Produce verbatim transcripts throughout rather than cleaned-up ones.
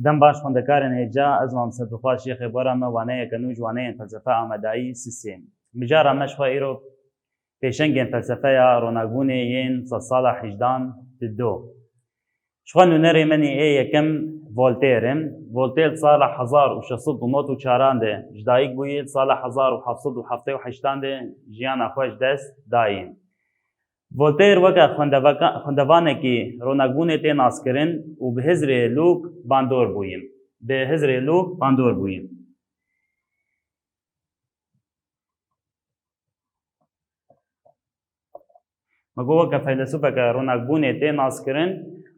Dem baş xwendekarên hêja, ez Mamoste Dixwaz Şêxê Bora me waneyeke nû ji waneyên felsefe amadayî sisê. Mijara me ji xwe îro pêşengên felsefeya ronakbûnê yên sedsala hejdan di do. Ji xwe nûnerê min ê yekem Voltaire in. Voltaire di sala hezar û şeş sed û nod û çaran de ji dayik bûye, di sala hezar û heft sed û heftê û heştan de jiyana xwe ji dest dayê. Voltaire weke xwendeveka-, xwendevanekî ronakbûnê tê naskirin û bi hizrê lûk bandor bûye. Bi hizrê lûk bandor bûye. Me got weke feylesûfeke ronakbûnê tê naskirin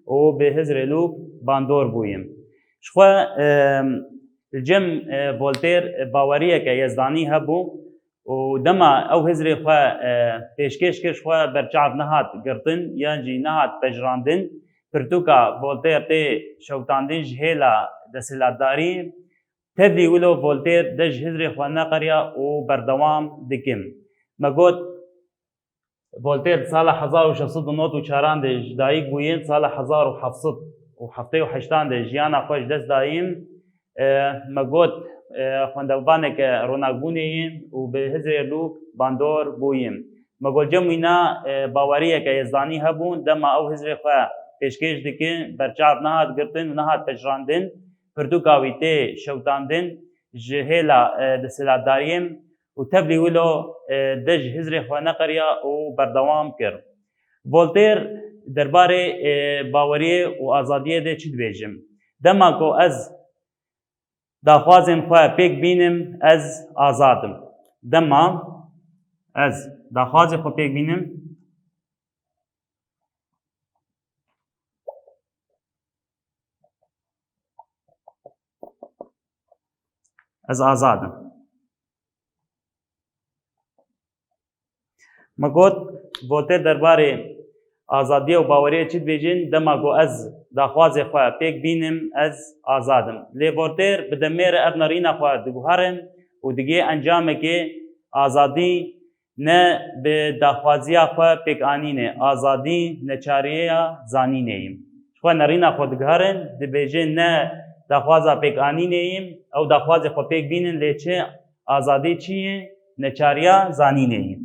û bi hizrê lûk bandor bûye. Ji xwe, em, li cem, e, Voltaire baweriyeke yezdanî hebû û dema ew hizrê xwe, e, pêşkêş kir, ji xwe berçav nehat girtin yan jî nehat pejirandin. Pirtûka Voltaire tê şewitandin ji hêla desthilatdarî. Tevlî wilo Voltaire dest ji hizrê xwe neqeriya û berdewam dikin. Me got, Voltaire di sala hezar û şeş sed û nod û çaran de ji dayik bûye, di sala hezar û heft sed û heftê û heştan de jiyana xwe ji dest dayî. E, me got, e, xwendevaneke ronakbûnê ye û bi hizrê lûk bandor bûye. Me got, cem wîna, e, baweriyeke yezdanî hebûn, dema ew hizrê xwe pêşkêş dikin, berçav nehat girtin û nehat pejirandin. Pirtûka wî tê şewitandin ji hêla, e, desthilatdariyê û tevlî wilo, e, dest ji hizrê xwe neqeriya û berdewam kir. Voltaire derbarê, e, baweriyê û azadiyê de çi dibêjim? Dema ku ez daxwazên xwe pêk bînim, ez azad im. Dema ez daxwazê xwe pêk bînim, ez azad im. Me got, Voltaire derbarê azadiyê û baweriyê çi dibêjin, dema ku ez daxwazê xwe pêk bînim, ez azad im. Lê Voltaire bi demê re ev nerîna xwe diguherin û digê encamekê azadî ne bi daxwaziya xwe pêkanînê, azadî neçariya zanînê ye. Ji xwe nerîna xwe diguherin, dibêje ne daxwaza pêkanînê ye, ew daxwazê xwe pêk bînin, lê çi azadî çi ye? Neçariya zanînê ye.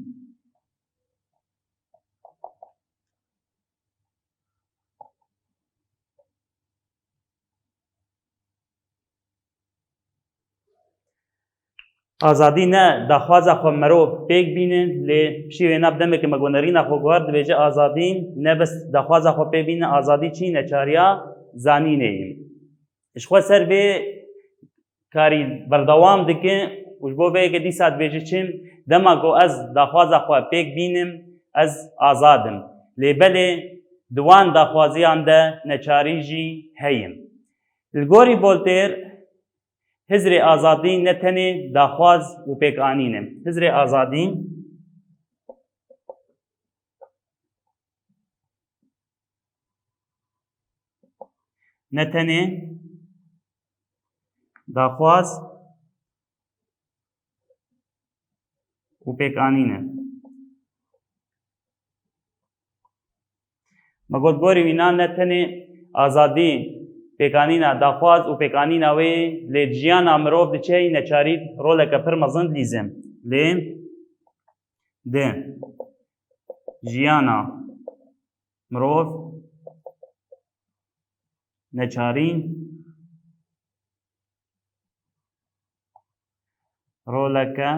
Azadî ne daxwaza xwe mirov pêk bînin, lê piştî wê nav demeke me got nerîna xwe guhar dibêje azadî ne bes daxwaza xwe pê bînin, azadî çi neçariya zanînê ye. Ji xwe ser vê karî berdewam dike û ji bo vê yekê dîsa dibêje çi, dema ku ez daxwaza xwe pêk bînim, ez azad im. Lê belê di wan daxwaziyan de neçarî jî heye. Li gorî Voltaire, hizrê azadî ne tenê daxwaz û pêkanîn e. Hizrê azadî ne tenê daxwaz û pêkanîn e. Me got gorî wîna ne tenê azadî pêkanîna daxwaz û pêkanîna wê ye, lê di jiyana mirov diçe neçarî roleke pir mezin dilîze. Lê di jiyana mirov neçarî roleke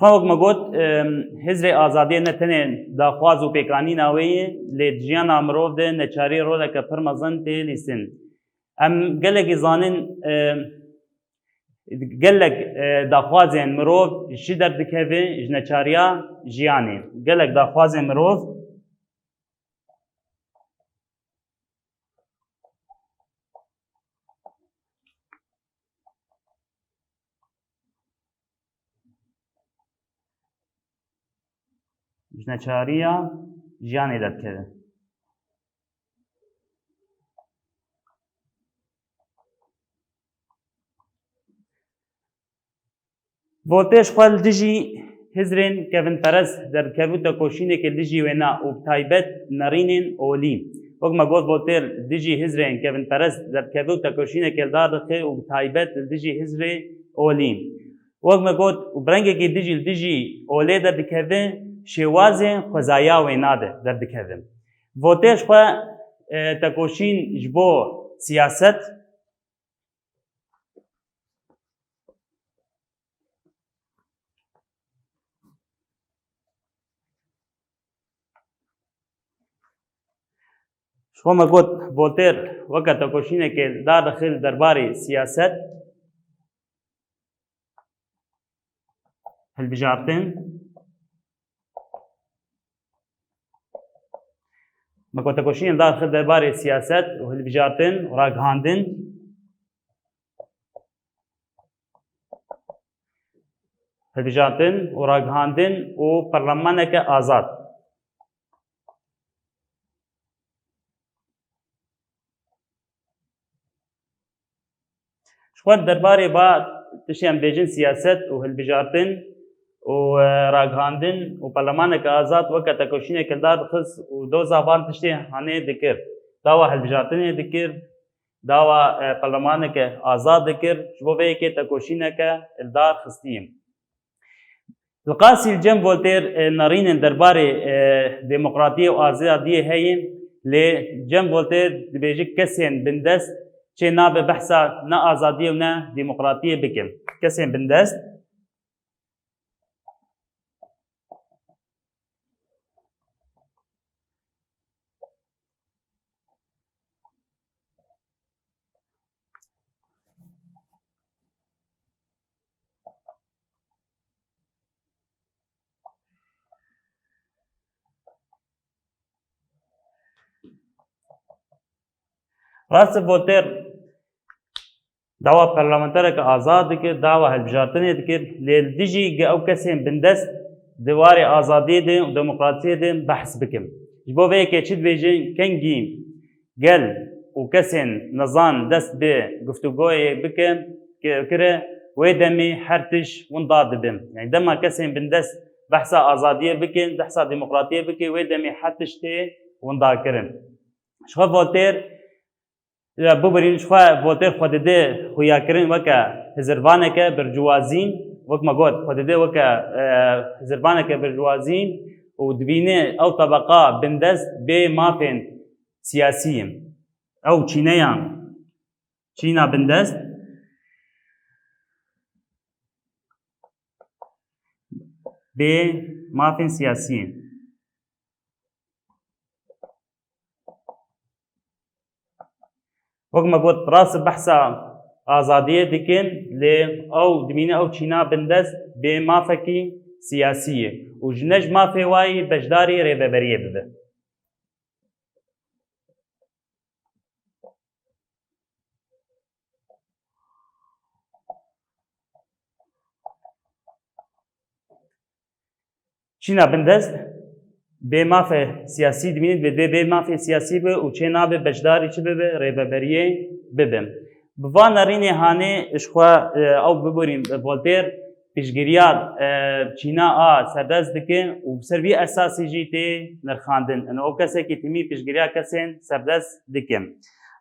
Ji xwe wek me got, em, hizrê azadiyê ne tenê daxwaz û pêkanîna wê ye, lê di jiyana mirov de neçarî roleke pir mezin tê lîstin. Em gelekî zanin, em, gelek, e, daxwazên mirov ji çi derdikeve? Ji neçariya jiyanê. Gelek daxwazên mirov ji neçariya jiyanê derdikeve. Voltaire ji xwe li dijî hizrên kevinperest derdikeve û tekoşîneke li dijî wêna û bi taybet nerînên olî. Wek me got, Voltaire li dijî hizrên kevinperest derdikeve û tekoşîneke li dar dixe û bi taybet li dijî hizrê olî. Wek me got, û bi rengekî dijî li dijî olê derdikeve, şêwazên xwezaya wêna de derdikeve. Voltaire ji xwe, e, tekoşîn ji bo siyaset, ji xwe me got, Voltaire weke tekoşîneke li dar dixil derbarê siyaset, hilbijartin. Me got tekoşînên dar xil derbarê siyaset û hilbijartin û ragihandin. Hilbijartin û ragihandin û perlemaneke azad. Ji xwe derbarê va tiştê em bêjin siyaset û hilbijartin û, e, ragihandin û perlemaneke azad weke tekoşîneke li dar dixist û doza van tiştê hanê dikir. Dawa hilbijartinê dikir, dawa, e, perlemaneke azad dikir, ji bo vê yekê tekoşîneke li dar xistiye. Li qasî li cem Voltaire, e, nerînên derbarê, e, demokratiyê û azadiyê heye, lê cem Voltaire dibêje kesên bindest çê nabe behsa ne azadiyê û ne demokratiyê bikin. Kesên bindest. Rast e, Voltaire dawa parlamentereke azad dikir, dawa hilbijartinê dikir, lê li dijî ge ew kesên bindest di warê azadiyê de û demokrasiyê de behs bikim. Ji bo vê yekê çi dibêjin, kengî gel û kesên nezan dest bi guftûgoyê bikin, ki-, kire, wê demê her tişt winda dibin. Yani dema kesên bindest behsa azadiyê bikin, behsa demokratiyê bikin, wê demê her tişt tê winda kirin. Ji xwe Voltaire, ya, bibirîn, ji xwe Voltaire xwe dide xuyakirin weke hizirvaneke bircuwazî, wek me got, xwe dide weke, e, hizirvaneke bircuwazî û dibîne ew tebeqa bindest bê mafên siyasî ye. Ew çîneyan, çîna bindest bê mafên siyasî ye. Wek me got, rast behsa azadiyê dikin, lê ew dimîne ew çîna bindest bê mafekî siyasî ye û ji ne ji mafê wayî beşdarî rêveberiyê bibe. Çîna bindest bê mafê siyasî dimînî, divê bê mafê siyasî be û çê nabe beşdarî çi bibe, rêveberiyê bibe. Bi van nerînê hanê ji xwe, e, ew biborîn, e, Voltaire piştgiriya, e, çîna a serdest dike û bi ser vî esasî jî tê nirxandin. Ino ew kesekî timî piştgiriya kesên serdest dike.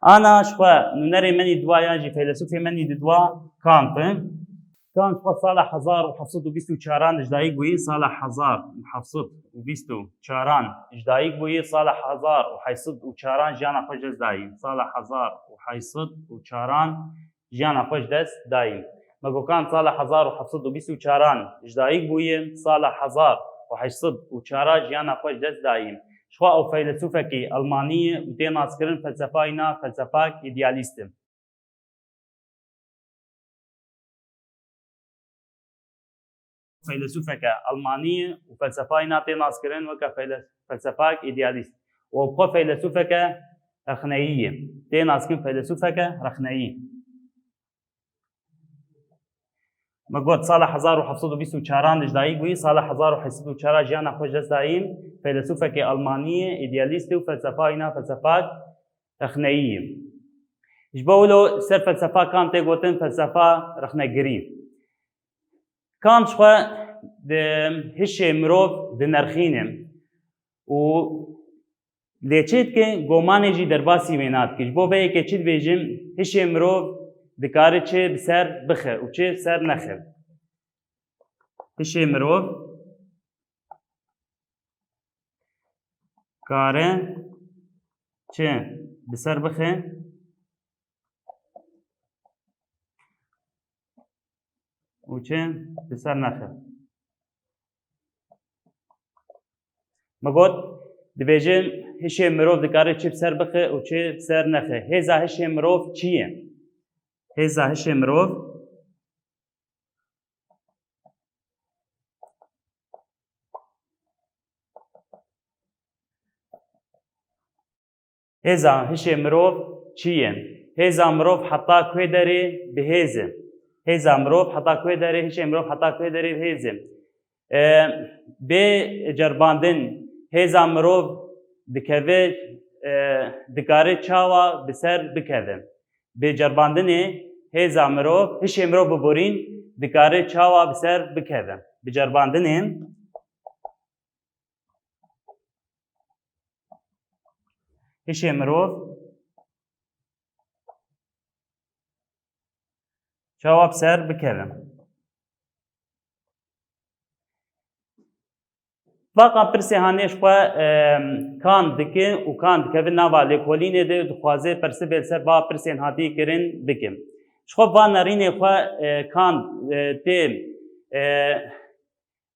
Ana ji xwe nûnerê menî dua yan jî feylesûfê menî di dua Kant e. Kant xwe sala hezar û heft sed û bîst û çaran ji dayik bûyî, sala hezar û heft sed û bîst û çaran ji dayik bûyî, sala hezar û heyt sed û çaran jiyana xwe ji dest dayî. Sala hezar û heyt sed û çaran jiyana xwe ji dest dayî. Me got Kant sala hezar û heft sed û bîst û çaran ji dayik bûyî, sala hezar û heyt sed û çaran jiyana xwe ji dest dayî. Ji xwe ew feylesûfekî Elmanî ye û tê naskirin felsefayî na felsefak îdealîst e. Feylesûfeke Elmanî ye û felsefayî na tê naskirin weke feyle-, felsefak îdealîst. Û xwe feylesûfeke rexneyî ye. Tê naskin feylesûfeke rexneyî. Me got, sala hezar û heft sed û bîst û çaran de ji dayik bûyî, sala hezar û heyt sed û çaran jiyana xwe ji dest dayî, feylesûfeke Elmanî ye, îdealîst e û felsefayî na felsefak rexneyî ye. Ji bo wilo ser felsefa Kant tê gotin felsefa rexnegirî. Kant ji xwe di hişê mirov dinirxîne û lê çê dike, gomanê jî derbasî wê nadike. Ji bo vê yekê çi dibêjim? Hişê mirov dikare çi bi ser bixe û çi bi ser nexe. Hişê mirov kare çi bi ser bixe û çi bi ser nexe. Me got, dibêjin hişê mirov dikare çi bi ser bixe û çi bi ser nexe. Hêza hişê mirov çi ye? Hêza hişê mirov Hêza hişê mirov çi ye? Hêza mirov heta ku derê bi hêz e? Hêza mirov heta ku derê, hişê mirov heta ku derê bi hêz e? E, bê ceribandin hêza mirov dikeve, e, dikare çawa bi ser bikeve? Bê ceribandinê hêza mirov, hişê mirov biborîn dikare çawa bi ser bikeve? Bi ceribandinê hişê mirov çawa bi ser bikeve? Vaqa pirsê hanê ji xwe, em, Kant dike û Kant dikeve nava lêkolînê de û dixwaze persivê li ser va pirsên hatî kirin bike. Ji xwe va nerînê xwe, e, Kant, e, tê, e,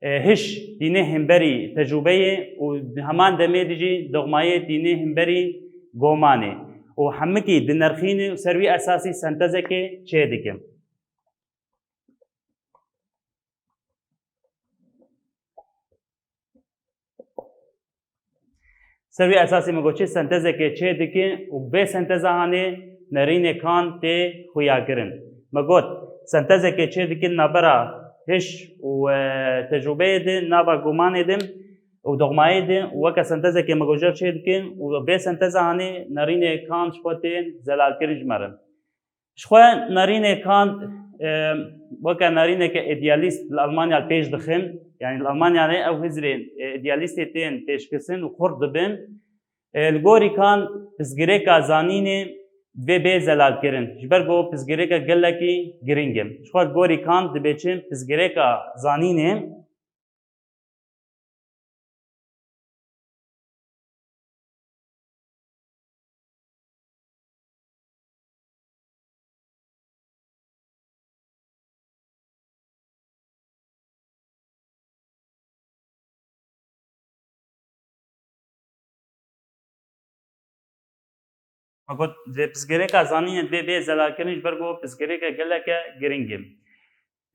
e, hiş tîne hemberî tecrûbeyê û di heman demê de jî doxmayê tîne hemberî gomanê û hemikî dinirxîne û ser wî esasî sentezekê çêdike. Ser wî esasî me got çi sentezekê çêdike û bê senteza hanê nerînê Kant tê xuyakirin. Me got sentezekê çêdikin navbera hiş û, e, tecrûbeyê de, nava gomanê de û doxmayê de û weke sentezekê me got jê çêdikin û bê senteza hanê nerînê Kant ji xwe tê zelalkirin ji me re. Ji xwe nerînê Kant, e, weke nerîneke îdealîst li Almanya li pêş dixin. Yanî li Almanyayê ew hizrên, e, îdealîstê tên pêşkisin û xurt dibin. E, li gorî Kant pirsgirêka zanînê divê bê zelalkirin. Ji ber ku pirsgirêka gelekî giring e. Ji xwe li gorî Kant dibê çi pirsgirêka zanînê Me got, dê pirsgirêka zanînê divê bê zelalkirin, ji ber ku pirsgirêke geleke giring e.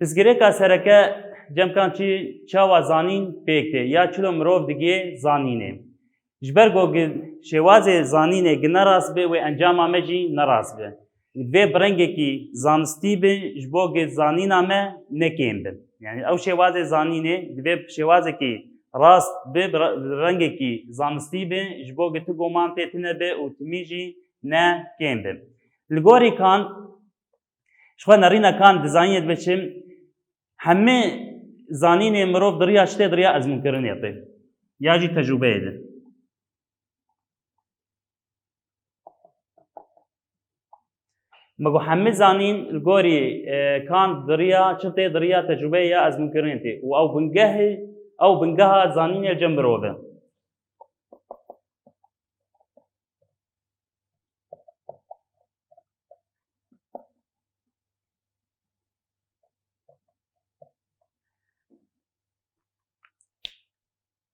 Pirsgirêka sereke cem Kant çi, çawa zanîn pêk tê, ya çilo mirov digê zanînê? Ji ber ku gi-, şêwazê zanînê gi nerast be, wê encama me jî nerast be. Divê bi rengekî zanistî be, ji bo gi zanîna me ne kêm be. Yanî ew şêwazê zanînê divê bi şêwazekî rast be, bi ra-, bi rengekî zanistî be, ji bo gi tu goman tê tune be û timî jî ne kêm be. Li gorî Kant, ji xwe nerîna Kant di zanînê dibe çi? Hemî zanînê mirov di riya çi tê, di riya ezmûnkirinê tê. Ya jî tecrûbeyê de. Me got hemî zanîn li gorî, e, Kant di riya çi tê, di riya tecrûbeyê ya ezmûnkirinê tê. Û ew bingehê, ew bingeha zanînê li cem mirov e.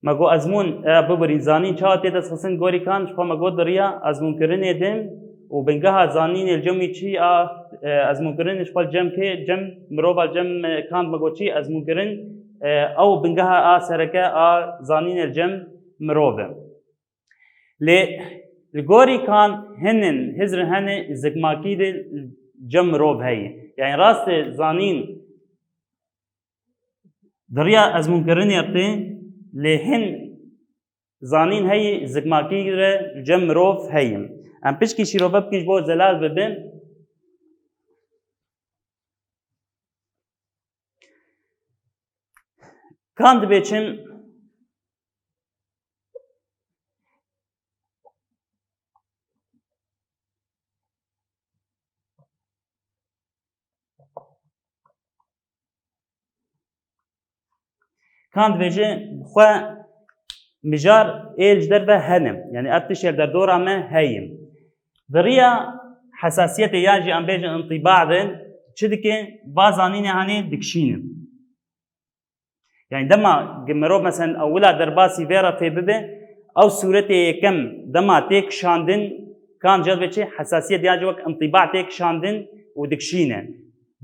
Me got ezmûn, e, bibirîn, zanîn çawa tê destxistin gorî Kant, ji xwe me got di riya ezmûnkirinê de û bingeha zanînê li cem wî çi a, e, ezmûnkirinê ji xwe li cem kê, cem mirova, li cem, e, Kant me got çi, ezmûnkirin, e, ew bingeha a sereke a zanînê li cem mirov e. Lê li gorî Kant hinin hizrin hene zikmakî de cem mirov heye. Yani rast e zanîn di riya ezmûnkirinê tê, lê hin zanîn heye zikmakî re cem mirov heye. Em pişkî şîrove bikin ji bo zelal bibin. Kan dibêçin Kan dibêje xwe mijar ê li ji derve hene. Yani ev tişt li derdora me heye. Di riya hesasiyetê yan jî em bêjin intîba de çi dike? Va zanînê hanê dikişîne. Yani dema mirov mesela ewila derbasî vê re fê bibe, ew sûretê yekem dema tê kişandin, kan jê dibe çi? Hesasiyet yan jî wek intîba tê kişandin û dikişîne.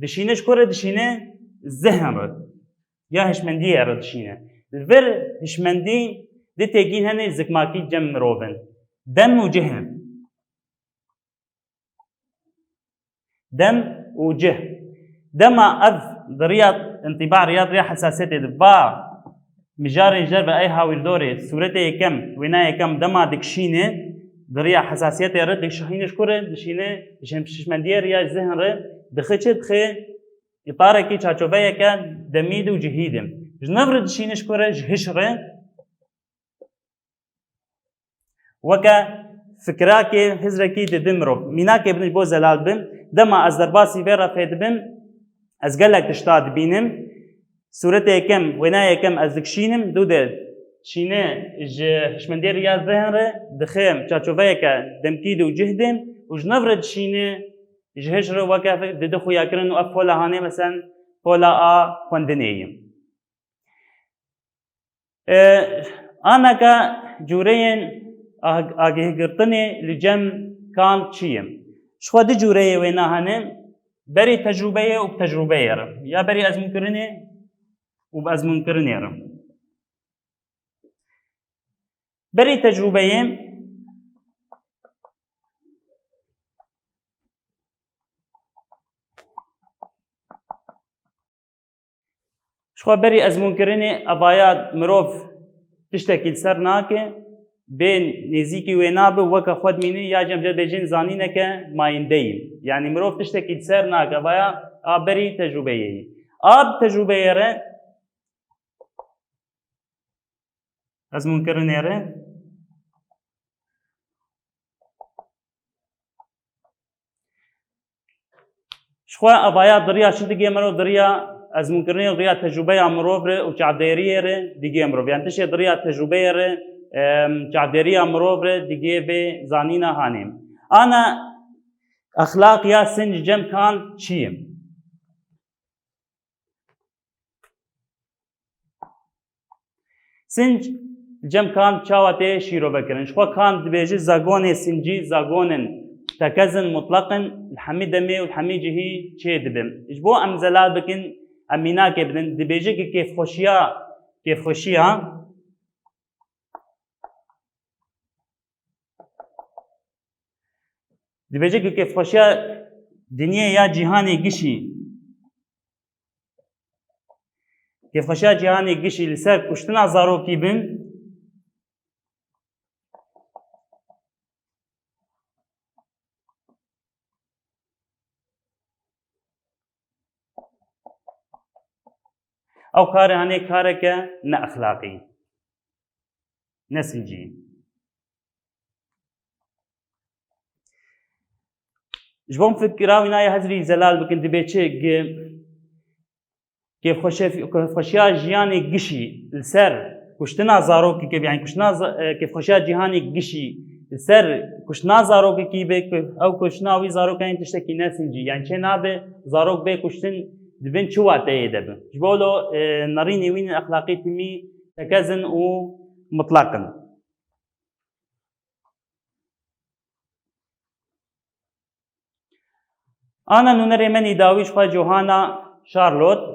Dişîne ji ku re dişîne? Zihin re. Ya hişmendiyê re dişîne. Li vir hişmendî di têkîn hene zikmakî cem mirovin. Dem û cih. Dem û cih. Dema ev di riya intîba, riya, riya hesasiyetê de va mijarên ji derve ey hawîrdorê, sûretê yekem, wêna yekem dema dikişîne, di riya hesasiyetê re dikişîne ji ku re? Dişîne, şişmendiyê riya zihin re dixe çi? Dixe îtarekî, çarçoveyeke demî de û cihî de. Ji nav re dişîne ji ku re? Ji hiş re. Weke fikrakê hizrekî didi mirov. Mînakê bidin ji bo zelal bim. Dema ez derbasî vê re fê dibim, ez gelek tişta dibînim. Sûretê yekem, wêna yekem ez dikişînim, dû de şîne ji hişmendiyê riya zihin re, dixêm çarçoveyeke demkî de û cih de û ji nav re dişîne ji hiş re weke didi xuyakirin û ev pola hanê mesen pola a xwendinê ye. E, anaka cûreyên ag-, agihgirtinê li cem kan çi ye? Ji xwe du cûreyê wêna hene, berî tecrûbeyê û bi tecrûbeyê re. Ya berî ezmûnkirinê û bi ezmûnkirinê re. Berî tecrûbeyê Ji xwe berî ezmûnkirinê evaya mirov tiştekî li ser nake, bê nêzîkî wê nabe, weke xwe dimîne, ya jî em jê dibêjin zanîneke mayînde ye. Yanî mirov tiştekî li ser nake, evaya a berî tecrûbeyê ye. A bi tecrûbeyê re, ezmûnkirinê re, Ji xwe evaya di riya çi digê mirov? Di riya ezmûnkirinê û di riya tecrûbeya mirov re û çavdêriyê re digê mirov. Yani tiştê di riya tecrûbeyê re, em, çavdêriya mirov re digê vê zanîna hanê. Ana exlaq ya sinc cem kan çi ye? Sinc cem kan çawa tê şîrove kirin? Ji xwe kan dibêje zagonê sincî zagonên tekezin, mutlaq in, li hemî demê û li hemî cihî çê dibin. Ji bo em zelal bikin, em mînakê bidin, dibêje ki kêfxweşiya, kêfxweşiya, Dibêje ku kêfxweşiya dinyê ya cîhanê gişî, kêfxweşiya cîhanê gişî li ser kuştina zarokî bin, ew karê hanê kareke ne exlaqî, ne sincî. Ji bo em fikra wî nayê hezrî zelal bikin, dibê çi gi kêfxweşe-, kêfxweşiya jiyanê gişî li ser kuştina zarokekê, yani kuştina za-, e, kêfxweşiya cîhanê gişî li ser kuştina zarokekî be, ku ew kuştina wî zarokan yên tiştekî ne sincî, yani çê nabe zarok bê kuştin, di bin çi wateyê de bin? Ji bo lo, e, nerînê wî yên exlaqî timî tekezin û mutlaq in. Ana nûnerê me nî dawî ji xwe Johana Charlotte.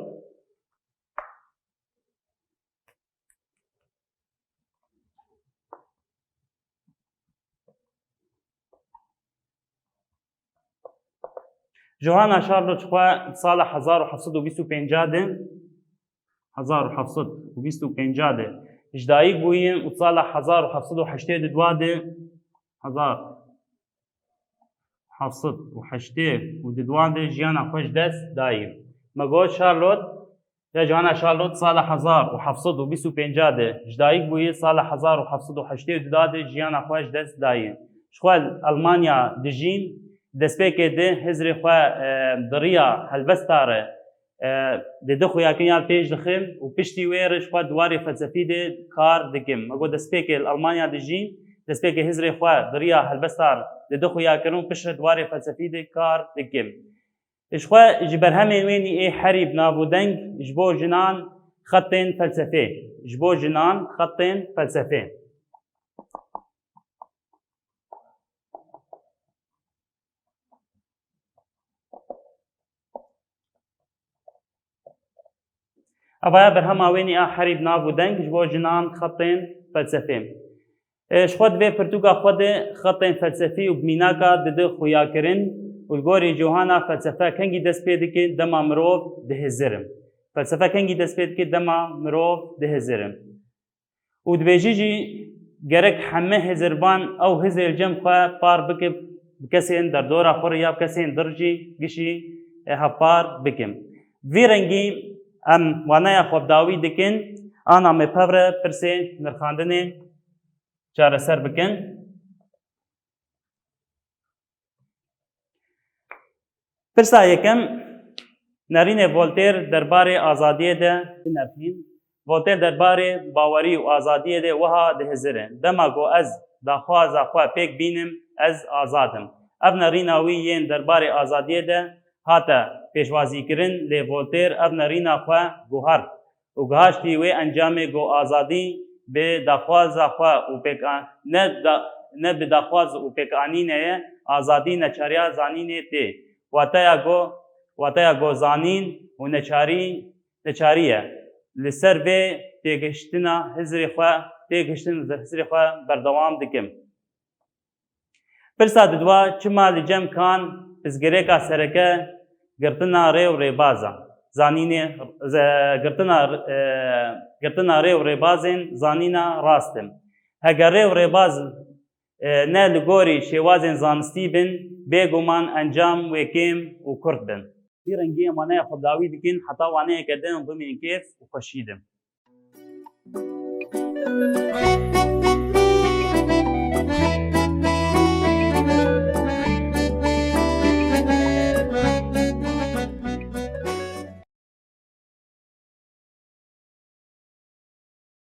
Johana Charlotte ji xwe di sala hezar û heft sed û bîst û pênc de, hezar û heft sed û bîst û pênc de ji dayik bûye û di sala hezar û heft sed û heştê û dua de, hezar heft sed û heştê û dua de jiyana xwe ji dest dayî. Me got Charlotte Ya Johanna Charlotte sala hezar û heft sed û bîst û pênc de ji dayik bûye, sala hezar û heft sed û heştê û du de jiyana xwe ji dest daye. Ji xwe li Almanya dijîn, destpêkê di hizrê xwe, e, di riya helbesta re, e, di du xuyakirin ya pêş dixim û piştî wê re ji xwe di warê felsefî de kar dikim. Me got destpêkê li Almanya dijîn, destpêkê hizrê xwe di riya helbesta re di du xuyakirin û piştre di warê felsefî de kar dikim. Ji xwe ji berhemên wênî ê herî bi nav û deng ji bo jinan xetên felsefê. Ji bo jinan xetên felsefê. Eva ya berhema wênî a herî bi nav û deng ji bo jinan xetên felsefê. E, ji xwe di vê pirtûka xwe de xetên felsefî û bi mînaka dide xuyakirin û li gorî Johana felsefe kengî dest pê dike dema mirov dihizire. Felsefe kengî dest pê dike dema mirov dihizire. Û dibêjî jî gerek heme hizirvan ew hizrê li cem xwe par bike, bi kesên derdora xwe re ya bi kesên dir jî gişî, e, hevpar bikin. Vî rengî em waneya xwe bi dawî dikin, ana me pevre pirsê nirxandinê çareser bikin. Pirsa yekem, nerînê Voltaire derbarê azadiyê de binerxîn. Voltaire derbarê bawerî û azadiyê de wiha dihizire: Dema ku ez daxwaza xwe pêk bînim, ez azad im. Ev nerîna wî yên derbarê azadiyê de hate pêşwazîkirin, lê Voltaire ev nerîna xwe guhart û gihaştî wê encamê ku azadî bi daxwaza xwe û pêka-, ne da-, ne bi daxwaz û pêkanînê ye, azadî neçariya zanînê tê. Wateya ku, wateya ku zanîn û neçarî, neçarî ye. Li ser vê têgihiştina hizrê xwe, têgihiştin hizrê xwe berdewam dikim. Pirsa didwa, çima li cem Kant pirsgirêka sereke girtina rê û rêbaza zanînê, ze-, girtina, e, girtina rê û rêbazên zanîna rast in? Heger rê û rêbaz, e, ne li gorî şêwazên zanistî bin, bêguman encam wê kêm û kurt bin. Vî rengî em waneya xwe bi dawî dikin, heta waneyeke din bimînin kêf û xweşî de.